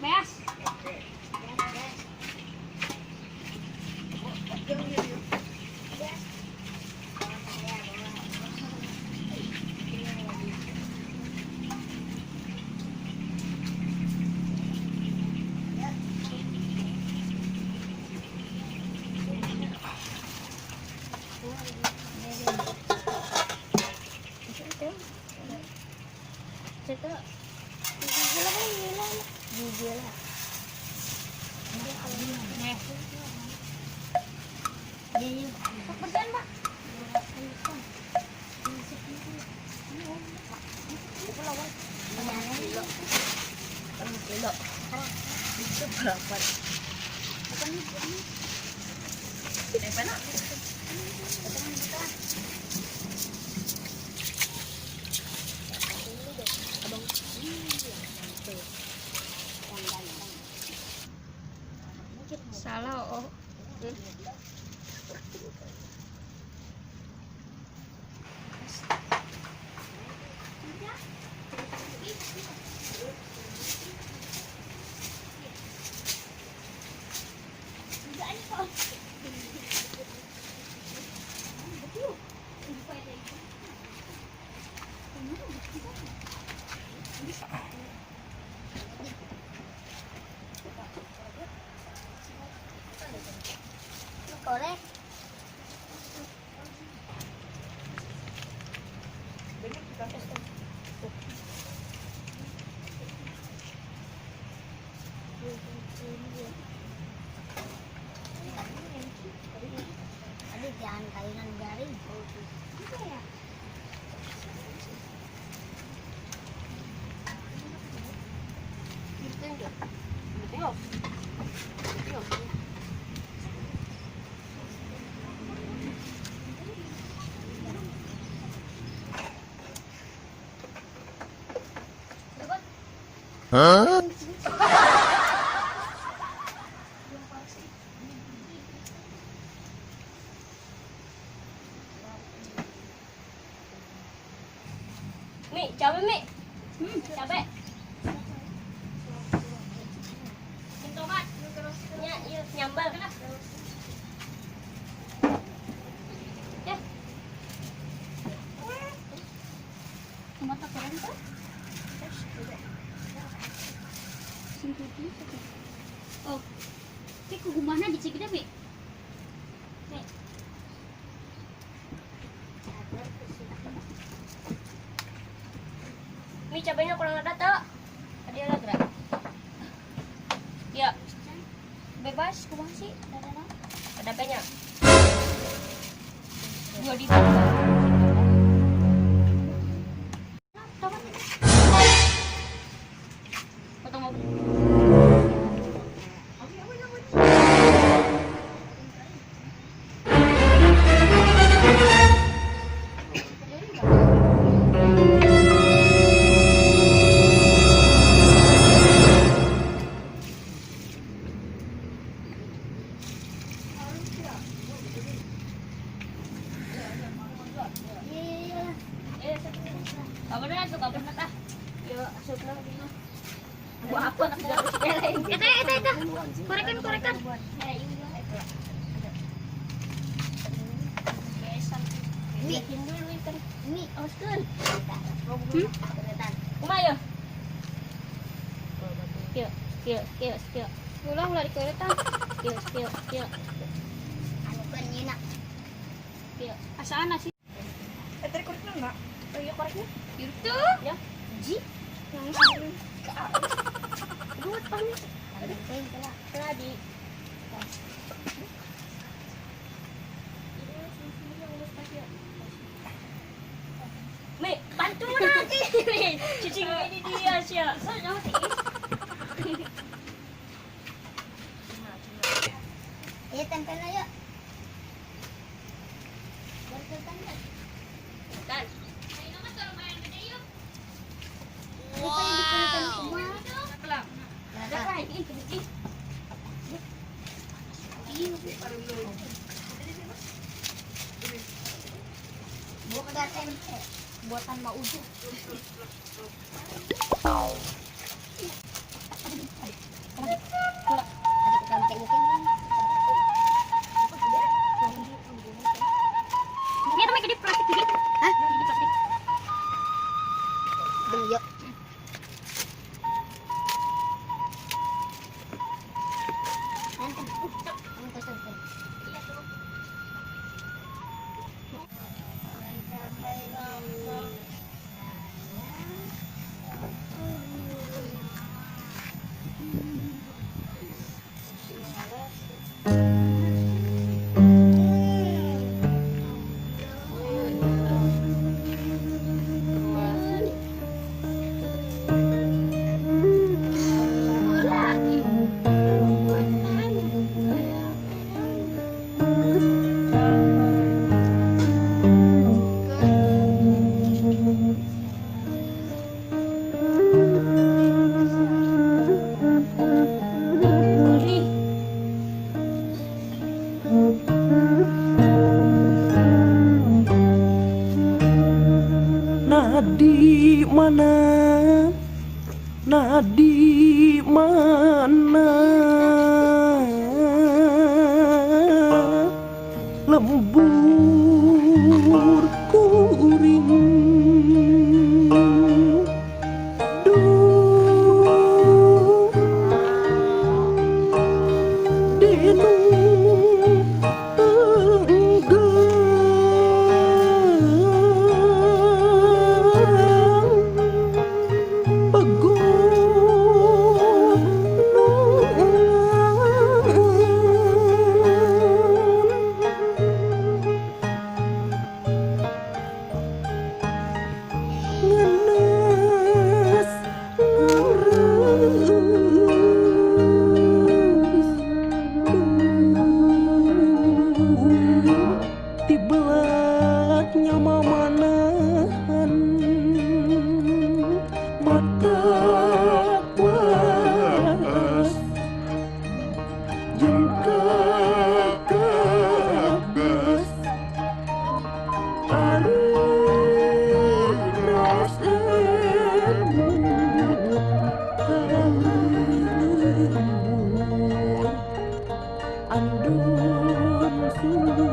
Beas. Beas. Beas. Gigi lah kan, gila lah. Gigi lah. Nih. Iya, Bersihan, Pak. Kilo. Kilo. Itu berapa? Eh, na. Salah, oh. Korek. Aduh, jangan kalian garing. Tengok. Tengok. Huh? Mi, cabe, Mi. Cabe. Ini tomat. Nya, iya, nyambal. Ya. Tomat kurang tuh. Oh. Tapi kugumana di Cigede, Bi? Nih. Mi, cabenya kurang ada tuh. Ada lagi gerak. Ya. Bebas, kumaha sih? Ada banyak. 2 ribu. Tomat. Potong mau. Iya. Eh, kabar na tuh, kabar na tah. Ya, asup na. Buat apa nak Itu, itu, itu. Korekan, korekan. Mi. Bikin dulu ikan. Mi. Awaskeun. Hmm? Kumaha ya? Kieu, kieu, kieu, kieu. Ulah, ulah dikoretan. Kieu, kieu, kieu, Anu kan nyinak. kieu. Asaan sih? Eh, tadi koreknya enggak? Oh iya, koreknya. Itu. Ya. Ji. Dua pan. Ada yang telah. Tadi. Mi, bantu nanti. Cicing ini dia sih. Iya, tempel ayo. Berketan ya. Dan, Wow. Semua. ada lah ini ini. Buka tempe. Buatan mau ujuk. Mana lembur kuring duh dinu enggang pegunungan ngenes ngeres duh tibelat nyamamanahan mata waas jeung kakagas areras emut ka lembur andun suka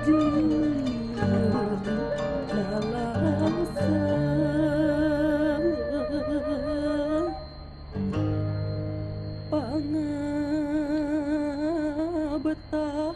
jeung nalangsa pangabetah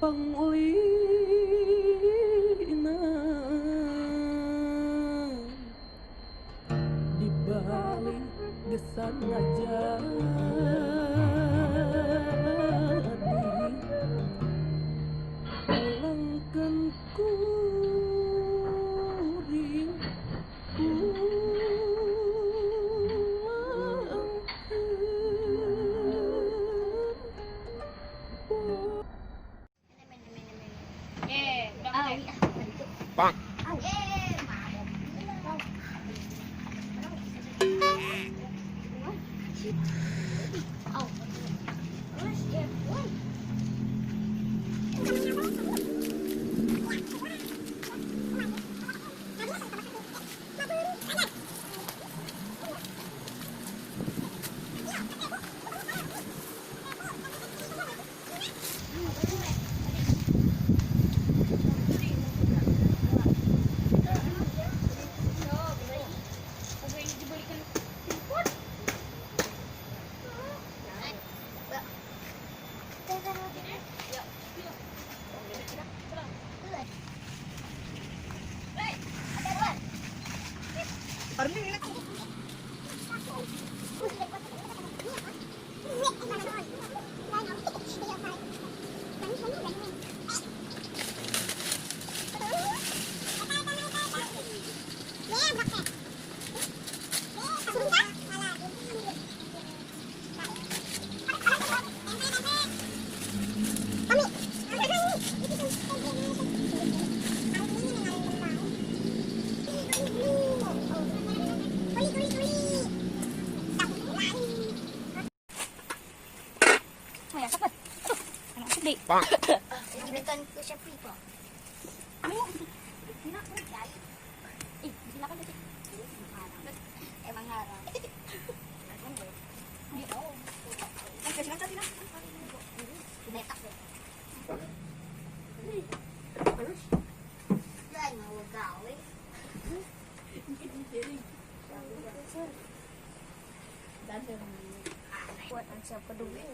pangulina di balik gesan ngajadi pulangkeun kuring pulangkeun. Eh, udah Ah, teh. iya. Bang. Eh, Au. Terus ya, woi. Maya sapat. Aduh, anak sedih. Bang. Balikan ko siya pipo. Eh, silakan deh. Emang harap. Ay, mawagawi. Buat ang siya paduwi.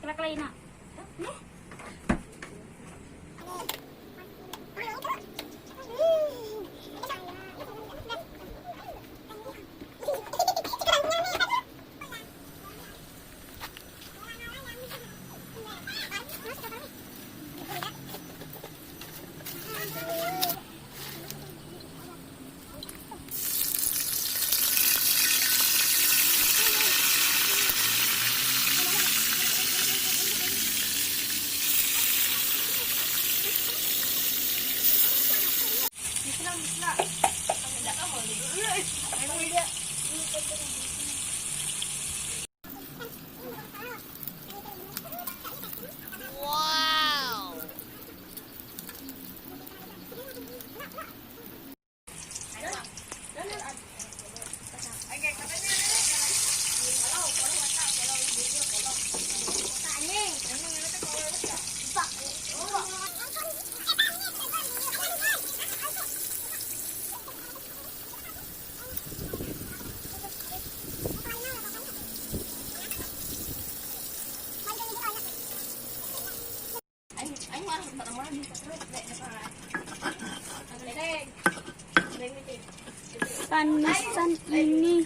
Kelak na. Panasan ini.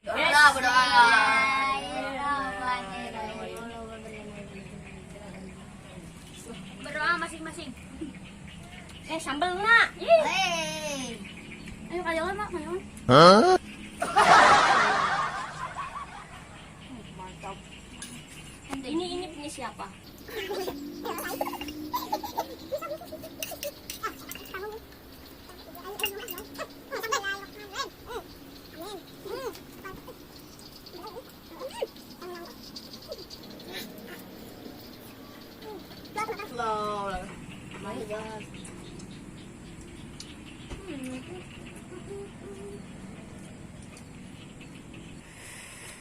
Berdoa, berdoa. Berdoa masing-masing. Sambel nak. Hey. Ayo kayawan mak, kayawan. Huh? Mantap. Ini punya siapa?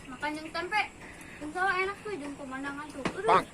Makan yang tempe. Yang salah enak tuh, jeung pemandangan tuh. Aduh. Bang.